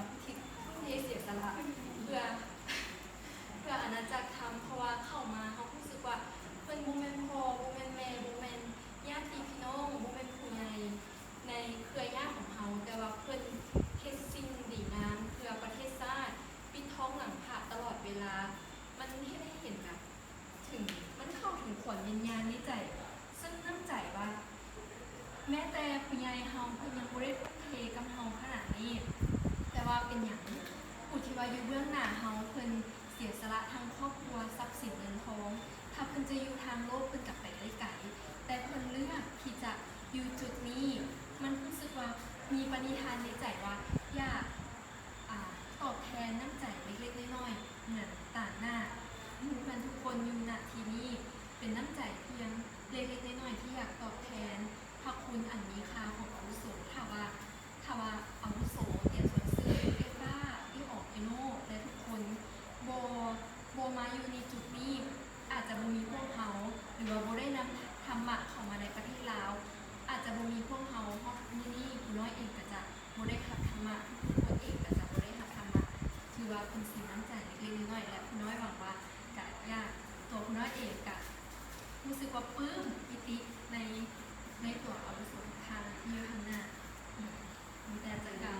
ອຸທິດ ທຸ່ມເທເສຍສະຫຼະເພື່ອ ເພື່ອອານາຈັກທຳ ເພາະວ່າເຂົ້າມາເຮົາຮູ້ສຶກວ່າເພິ່ນບໍ່ແມ່ນພໍ່ ບໍ່ແມ່ນແມ່ ບໍ່ແມ່ນຍາດຕິພີ່ນ້ອງ ບໍ່ແມ່ນຜູ້ໃຫຍ່ໃນເຄືອຍາດຂອງເຮົາ ແຕ່ວ່າເພິ່ນເຮັດສິ່ງດີງາມເພື່ອປະເທດຊາດ ປິດທອງຫຼັງພະຕະຫຼອດເວລາ. ມັນເຮັດໃຫ້ເຫັນແບບ ເຖິງ ມັນເຂົ້າເຖິງຂວັນວິນຍານໃນໃຈ ເຊິ່ງນ້ຳໃຈວ່າ ແມ້ແຕ່ຜູ້ໃຫຍ່ເຮົາເພິ່ນຍັງບໍ່ໄດ້ທຸ່ມເທກັບເຮົາຂະໜາດນີ້ ແຕ່ວ່າເປັນຫຍັງຜູ້ທີ່ວ່າຢູ່ເບື້ອງໜ້າເຮົາເພິ່ນເສຍສະຫຼະທັງຄອບຄົວ ຊັບສິນເງິນທອງ ຖ້າເພິ່ນຈະຢູ່ທາງໂລກເພິ່ນກໍໄປໄດ້ໄກ ແຕ່ເພິ່ນເລືອກທີ່ຈະຢູ່ຈຸດນີ້ ມັນຮູ້ສຶກວ່າມີປະນິທານໃນໃຈວ່າຢາກ ອາ ຕອບແທນນ້ຳໃຈເລັກໆນ້ອຍໆ ເໝືອນຕາງໜ້າໝູ່ເພື່ອນທຸກຄົນຢູ່ ນະ ທີ່ນີ້ ເປັນນ້ຳໃຈພຽງເລັກໆນ້ອຍໆ ທີ່ຢາກຕອບແທນພະຄຸນອັນມີຄ່າຂອງອາວຸໂສ. ຖ້າວ່າ ຖ້າວ່າອາວຸໂສ ຕຽນສວນຊື່ ເອຟາ ອີອອກ ເອໂນ ແລະ ທຸກຄົນ ບໍ່ ບໍ່ມາຢູ່ໃນຈຸດນີ້ ອາດຈະບໍ່ມີພວກເຮົາ ຫຼືວ່າບໍ່ໄດ້ນຳທຳມະເຂົ້າມາໃນປະເທດລາວ ອາດຈະບໍ່ມີພວກເຮົາຮອດມື້ນີ້ ຜູ້ນ້ອຍເອງກໍຈະບໍ່ໄດ້ຮັບທຳມະ ທຸກໆຄົນເອງກໍຈະບໍ່ໄດ້ຮັບທຳມະ. ຖືວ່າເປັນສິນນ້ຳໃຈເລັກໆນ້ອຍໆ ແລະ ຜູ້ນ້ອຍຫວັງວ່າກະຢາກ ຕົວຜູ້ນ້ອຍເອງກະຮູ້ສຶກວ່າປຶ້ມປີຕິໃນ ໃນຕົວອາວຸໂສທຸກທ່ານທີ່ຢູ່ທາງໜ້າ. ມີແຕ່ຈະກ່າວ